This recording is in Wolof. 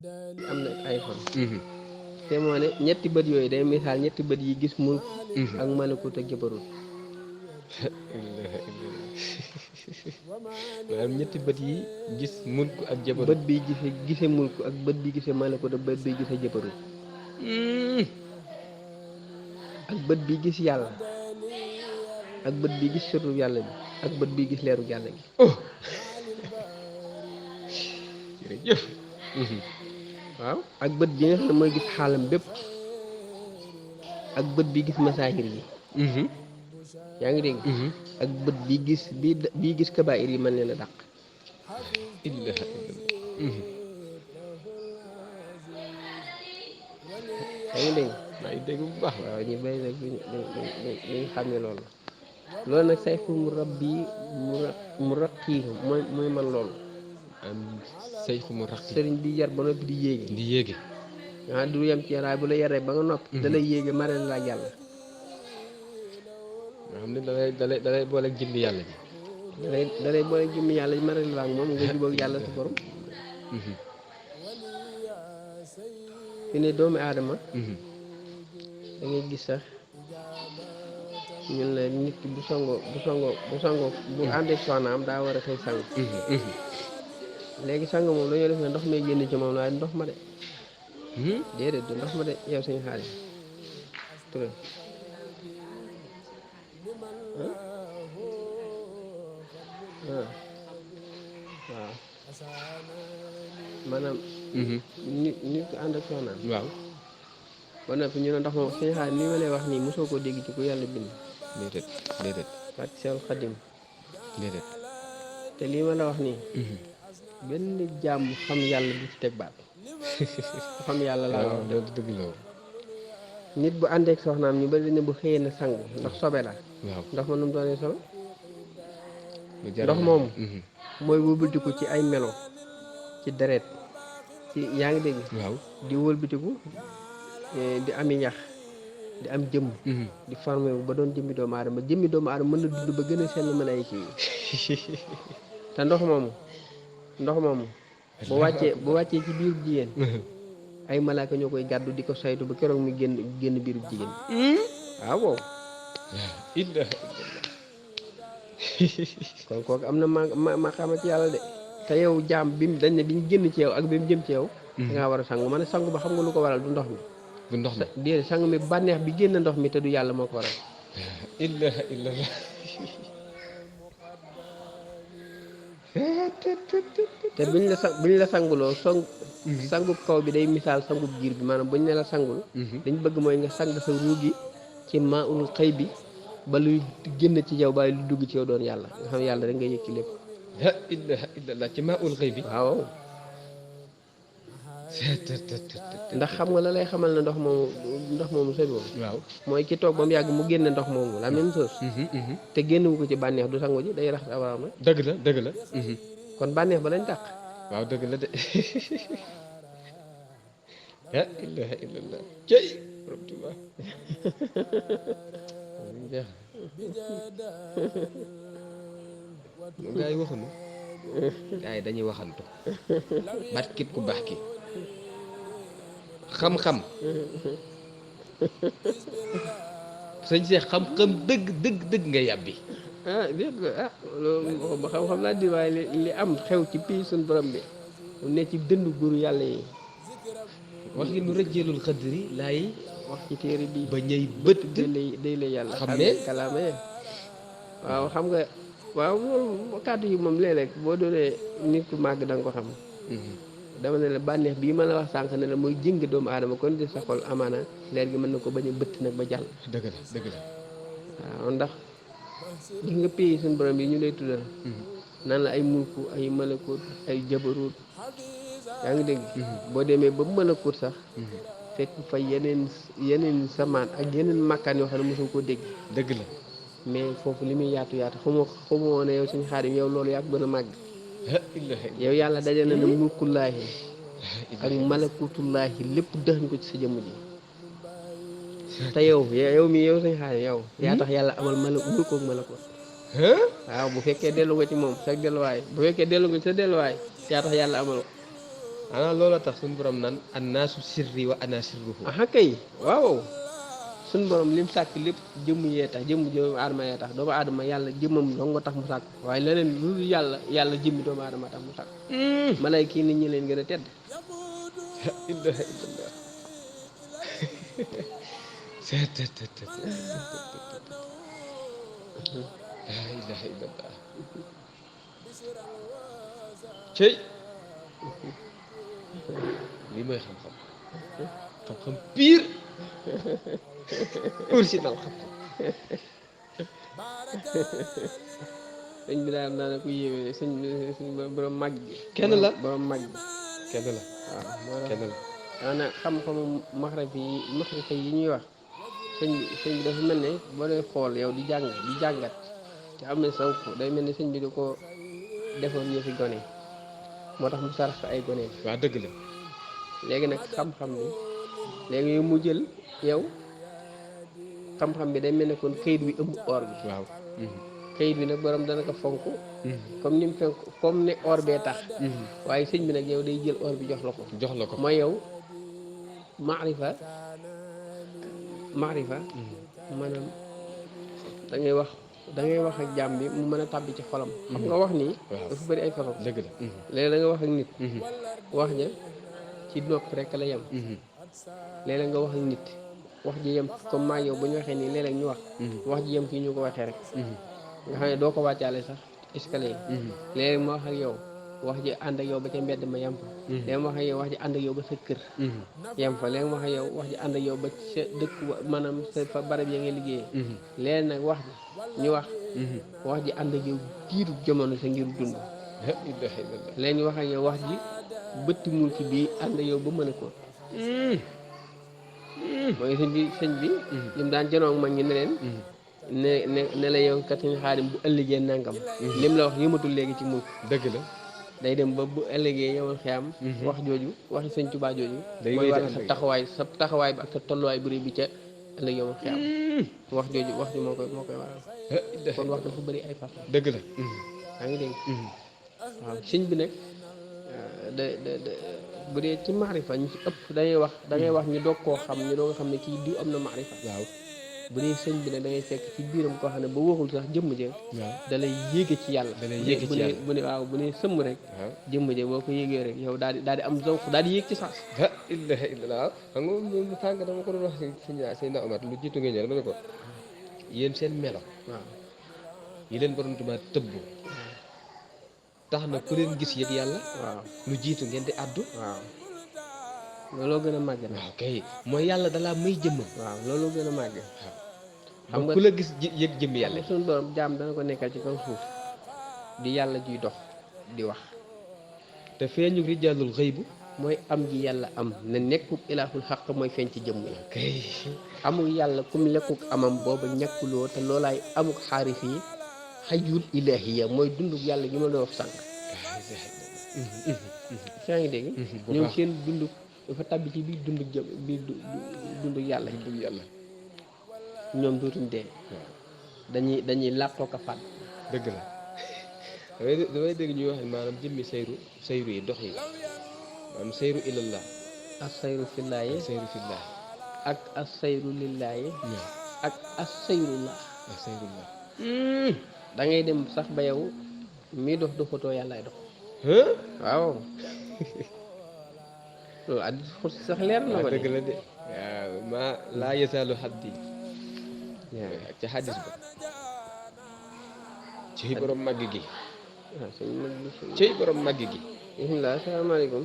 am na iPhone te moo ne ñetti bët yooyu day misaal ñetti bët yi gis mulk ak malakut ak jabarut maanaam ñetti bët yi gis mulk ak jabarut bët bi gise mulk ak bët bi gise malakut ak bët bi gise jabarut ak bët bi gis yàlla ak bët bi gis sëtu yàlla bi ak bët bi gis leeru yàlla gi jërëjëf waaw ak bët bi nga xam ne mooy gis xaalam bépp ak bët bi gis masaahir yi yaa ngi dégg ak bët bi gis bii gis kabaayir yi mën leen a dàq ilaaha illallaah yaa ngi dégg maa ngi dégg bu baax waaw ñu bay nag dañ xam ne loolu loolu nag sayfu mu rabbi mu raqii mooy man loolu am sayfu mu raqi sëriñ bi yar ba noppi di yéege di yéege ah du yem ci yaraay bu la yaree ba nga noppi da lay yéege mareel la ak yàlla nga xam ne dalay boole jëmmi yàlla ji da lay boole jëmmi yàlla ji mareel la ak moom nga jubóog yàlla sa borom fi ne doomu aadama da ngay gis sax ñun la nit ki bu sangoo bu àndee soxnaam daa war a xëy sang léegi sang moom dañoo def ne ndox may génn ci moom waaye ndox ma de déedéet du ndox ma de yow suñu xaalis turé waaw maanaam nit ko ànd ak soxnaam waaw ba noppi ñu ne ndox moom suñu xaalis li ma lay wax nii mosoo koo dégg ci ku yàlla bind déedéet parce que Seexul Xadim déedéet te lii ma la wax nii benn jàmm xam yàlla du ci teg baat xam yàlla laa wax dëgg la nit bu àndeek soxnaam ñu bari ne bu xëyee na sangu ndax sobe la waaw ndox ma nu mu doonee sobe ndox moomu mooy wëlbatiku ci ay melo ci deret ci yaa ngi dégg waaw di wëlbatiku di ami ñax di am jëmm di formé wu ba doon jëmmi doomu aadama mën na dund ba gën a sell mën ay kii te ndox moomu bu wàccee ci biiru jigéen ay malaaka ñoo koy gàddu di ko saytu ba keroog mi génn biiru jigéen waaw ilaaha kon kooku am na ma xama ci yàlla de te yow jaam bi dañ ne bi ñu génn ci yow ak bi mu jëm ci yow da ngaa war a sangu ma ne sangu ba xam nga lu ko waral du ndox mi du ndox mi déedéet sang mi bànneex bi génn ndox mi te du yàlla moo ko waral ilaaha illallaah te buñ la sanguloo sangub kaw bi day misaal sangub giir bi maanaam buñ ne la sangul dañ bëgg mooy nga sang sa ruugi ci maa ul xëy bi ba luy génn ci yow ba lu dugg ci yow doon yàlla nga xam yàlla rek nga yëg ci lépp la ilaha illallah ci maa ul xëy bi waaw ndax xam nga la lay xamal ne ndox moomu sëñ boobu waaw mooy ki toog ba mu yàgg mu génne ndox moomu la même chose te génnewu ko ci bànneex du sangu ji day rax awaam rek dëgg la kon bànneex ba lañ tàq waaw dëgg la de la ilaha illallah cey borom Tuuba jeex gaa yi waxuñu gaa yi dañuy waxantu bat kit ku baax ki xam-xam sëñ Seex xam-xam dëgg nga yàbbi dégg nga loolu ba xam-xam laa di waaye li am xew ci pii suñ borom bi mu ne ci dëndu góoru yàlla yi wax ngi nu rëjjeelul xadri laay wax ci téere bi ba ñëy bët day lay yàlla xam ne kalaama ye waaw xam nga waaw loolu kàddu yi moom léeg-léeg boo doonee nit ku màgg da nga ko xam dama ne la bànneex bii ma la wax sànq ne la mooy jëng doomu aadama kon di sa xol amaana leer gi mën na ko bañ a bëtt nag ba jàll dëgg la waaw ndax gis nga pays suñu borom yi ñu lay tuddal naan la ay mulku ay malakut ay jabarut yaa ngi dégg boo demee ba malakut sax fekk fa yeneen samaan ak yeneen makkaan yoo xam ne mosoo koo dégg dëgg la mais foofu li muy yaatu xamoo ne yow suñu xaadim yow loolu yaa ko gën a màgg yow yàlla dajale na mulkullaahi ak malakutullaahi lépp dëxañ ko ci sa jëmm ji te yow suñu xaadim yow yaa tax yàlla amal mulku ak malakut waaw bu fekkee dellu nga ci moom sa delluwaay bu fekkee dellu nga ci sa delluwaay yaa tax yàlla amal ko ana loola tax suñu borom naan annaasu sirri wa ana sirruhu. aha kay waaw suñ borom lim sàkk lépp jëmm yee tax jëmm aadama yee tax doomu aadama yàlla jëmmam dong nga tax mu sàkk waaye leneen lu dul yàlla jëmmi doomu aadama tax mu sàkk malayka yi nit ñi leen gën a tedd ilaha illallah la ilaha illallah cey lii mooy xam-xam xam-xam pire original xam-xam sëñ bi daal naa ne ku yéeme sëñ borom mag bi kenn la borom mag bi kenn la waaw kenn la maanaam xam-xamu maxrifa yi ñuy wax sëñ bi dafa mel ne boo dee xool yow di jàngat te am na saw ko day mel ne sëñ bi da ko defoon ñu fi gone moo tax mu sarax ay gone waaw dëgg la léegi nag xam-xam bi léegi yow mu jël yow xam-xam bi day mel ne kon kayit bi ëmb or bi waaw kayit bi nag borom dana ko fonk comme ni mu fonk comme ne or bee tax waaye sëñ bi nag yow day jël or bi jox la ko mooy yow maarifa maanaam da ngay wax ak jàmm bi mu mën a tàbbi ci xolam xam nga wax nii dafa bëri ay façon dëgg la léegi da nga wax ak nit wax ja ci nopp rek la yem léeg-léeg nga wax ak nit wax ji yem comme maa yow bu ñu waxee nii léeg-léeg ñu wax ji yem fii ñu ko waxee rek nga xam ne doo ko wàccaale sax escalier léeg-léeg ma wax ak yow wax ji ànd ak yow ba ca mbedd ma yem fa léegi ma wax ak yow wax ji ànd ak yow ba sa kër yem fa léegi ma wax ak yow wax ji ànd ak yow ba sa dëkk maanaam sa fa barab ya ngay liggéeyee léegi nag wax ji ñu wax ji ànd ak yow diiru jamono sa ngir dund léegi ñu wax ak yow wax ji bëtt mul ci bii ànd ak yow ba mën a ko mooy sëñ bi lim daan janoog mag ñi ne leen ne la yow kat ñu xaarim bu ëllëgee nangam lim la wax yëmatul léegi ci mukk dëgg la day dem ba bu ëllëgee yow xiyam wax jooju waxi sëñ Tuubaa jooju mooy war sa taxawaay bi ak sa tolluwaay bu rëy bi ca ëllëg yow xiyam wax jooju wax ji moo koy waral kon wax dafa bëri ay façon dëgg la yaa ngi dégg waaw sëñ bi nag da bu dee ci maarifa ñu ci ëpp da ngay wax ñu doog koo xam ñu doog xam ne kii diw am na maarifa waaw bu dee sëñ bi nag da ngay fekk ci biiram koo xam ne ba waxul sax jëmm je da lay yéege ci yàlla bu ne waaw bu ne sëmm rek jëmm je boo ko yéegee rek yow daal di am zawq daal di yéeg ci saas la ilaha illallah xam nga mu tàng dama ko doon wax sëñ na Omar lu jiitu nga ñëw dama ne ko yéen seen melo waaw yi leen borom Tuubaa tëbb tax na ku leen gis yëg yàlla waaw lu jiitu ngeen di addu waaw looloo gën a màgg na waaw kay mooy yàlla dalaa may jëmmam waaw looloo gën a màgg xam nga ku la gis yëg jëmm yàlla suñu borom jaam dana ko nekkal ci kaw suuf di yàlla juy dox di wax te feeñu rijaalul xëybu mooy am ji yàlla am ne nekkul ilaahul xaq mooy feeñ ci jëmm yi kay amul yàlla kum lekkuk amam booba ñàkkuloo te loolaay amuk xaarif yi xajul ilaahiya mooy dunduk yàlla gi ma doon wax sànq yaa ngi dégg ñoom seen dunduk dafa tàbbi ci biir dunduk yàlla ñoom dootuñ dee dañuy làqoo ko fàtt dëgg la damay dégg ñuy wax maanaam jëmmi sayru yi dox yi maanaam sayru ilallah as sayru fillaahi sayru fillaahi ak as sayru lillaahi ak as sayrullah da ngay dem sax ba yow mii dox doxatoo yàllaay dox waaw loolu addi xut sax leer na ko dëgg la de waaw ma laa yasaalu xaddi ci xaddis ba ci borom màgg gi waaw sëñ mag bi ci borom màgg gi bismillah asalaamaaleykum